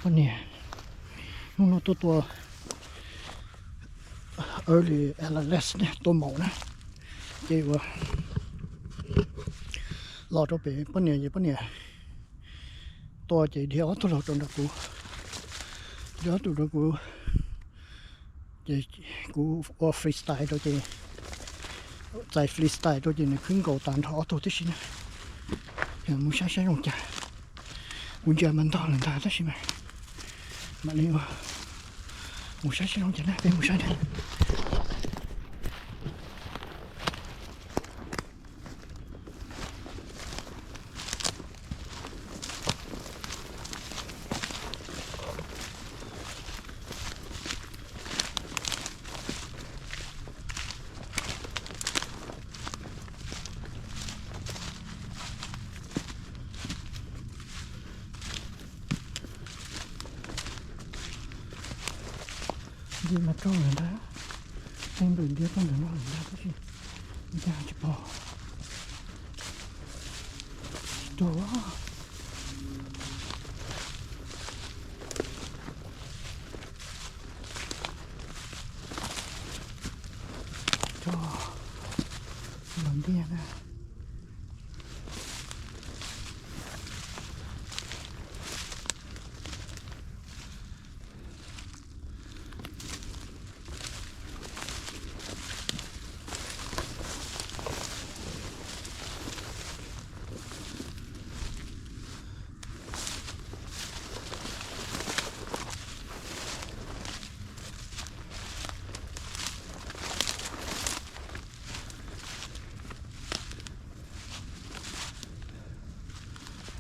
Poj niam, hnub no tuaj tua early L L S ne, tua maum na. Ces ua los rau pem poj niam ces poj niam tua ces dhia ob tug los rau nram kuv, dhia ob tug rau kuv. Ces kuv ua freestyle rau ces, txais freestyle rau ces nws khwb nkaus tas nrho ob tug tib si na. Mus saib saib zoo cas. Kuv ntsia mas ntog lawm ntag tab sis mas mam li mus saib saib zoo cas na, peb mus saib na. Nti mas rau lawm ntag, tej npawm ntiab rau ntawm no lawm ntag tab sis nti tsis pom. Tsis tuag. Cog los ntiag na.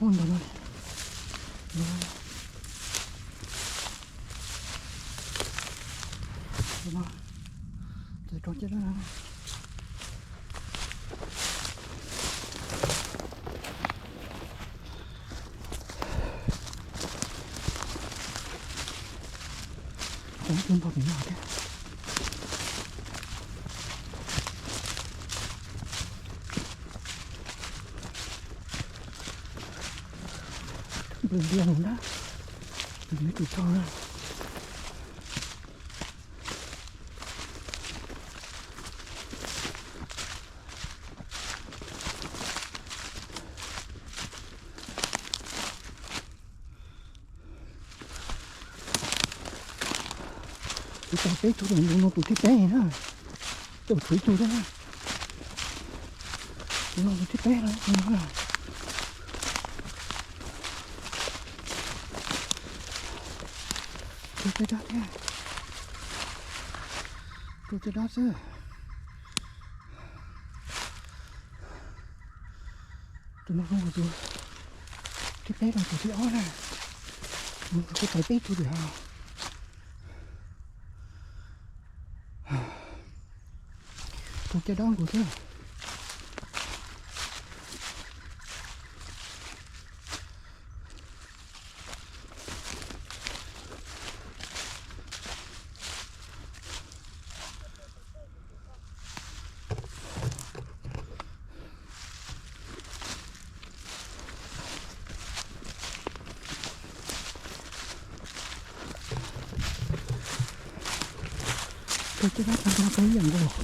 Ub, ntawm no, ntawm no, ces rau caj dab no. Cov tus npog pem no thiab. Nplws ntiag mus na, nws tus tshaj na. Kuv tau peb tug, tus no tus thib peb na. Coj tshuav ib tug thiab na. Tus no tus thib peb lawm, tus no na. Tua caj dab thiab. Tua caj dab xwb. Tus no zoo tus thib peb rau tus thib ob na. Kuv tau peb tug tiag. Tus caj dab nkaus thiab. Tus caj dab tag no tau ib yam nkaus.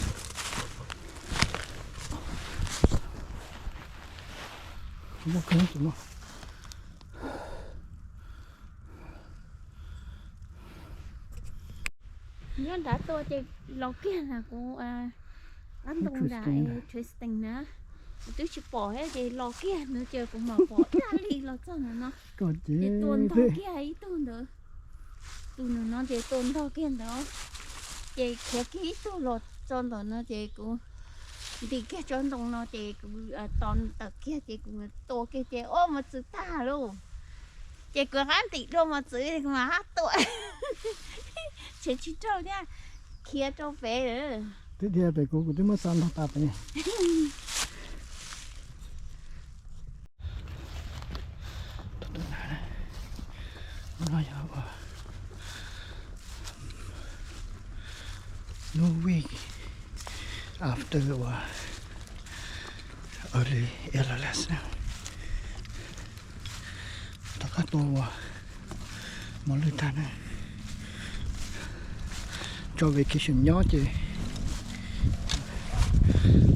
Muaj kheev tus no. Nyob nrad tuaj ces los kiag na kuv, qab ntoo nram Tristan na, kuv twb tsis pom thiab ces los kiag ntawd ces kuv mam pom dab li los txog ntawm no. Ces tua ntog kiag ib tug ntawd, tus ntawm no ces tua ntog kiag ntawd, ces khiav kiag ib tug los txog ntawm no ces kuv ntim kiag tsob ntoo no ces kuv tos tawm kiag ces kuv tua kiag ces ua mos txwv tag lauj. Ces kuv rov qab ntim dua mos txwv kuv mam rov tua. Tseem tsis raug thiab, khiav rau pem lawm. Twb dhia pem kuv, kuv twb muab xa nrog tas pem. Hnub no yog ua, hnub week after ua early L L S na. Tom qab tua ua Mos lwj tag na, tso vacation nyob ces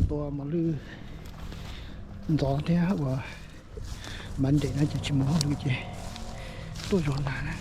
tua mos lwj ntxov thiab uas Monday no ces tsis mus hauj lwm ces tuaj zov nas na.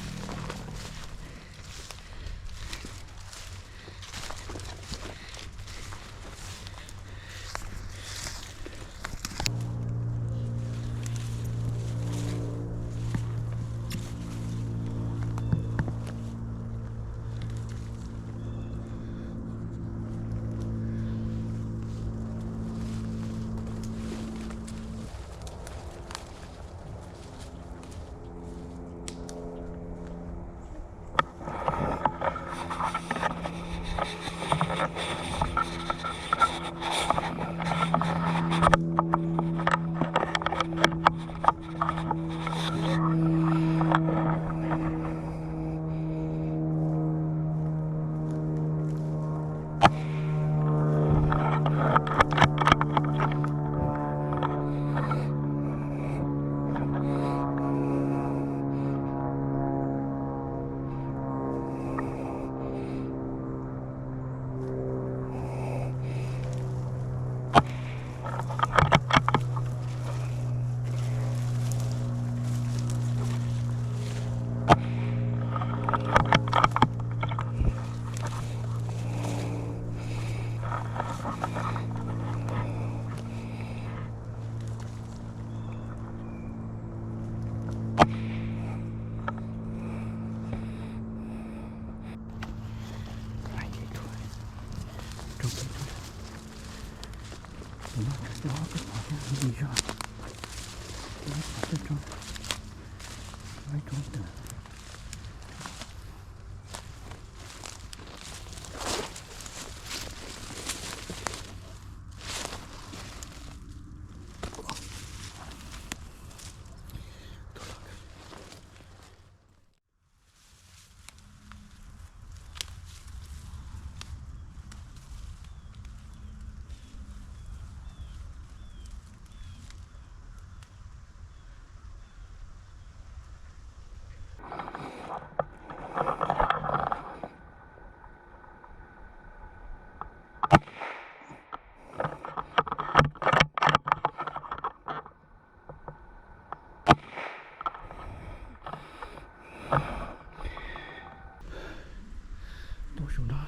Tuaj saum no,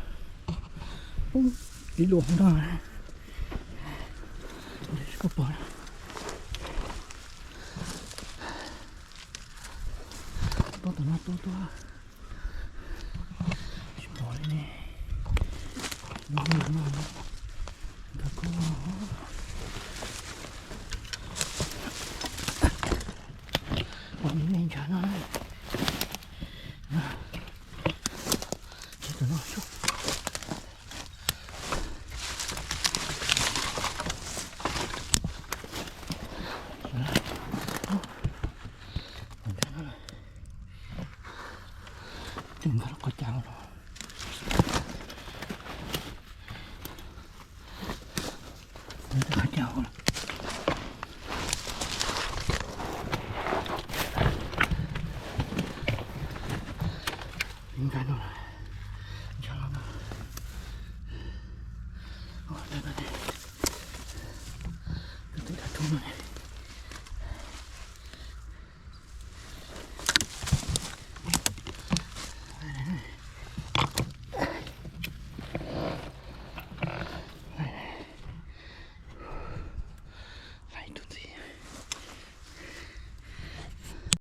ib lub hauv no, tsis pom, tuaj tom no tuaj tuaj, tsis pom li ne. Nyob no, nkag koj, ua me me ntshav no. Ces tom no xwb. Twb nkag lub qhov cag no. Qhov cag no. Nkag no.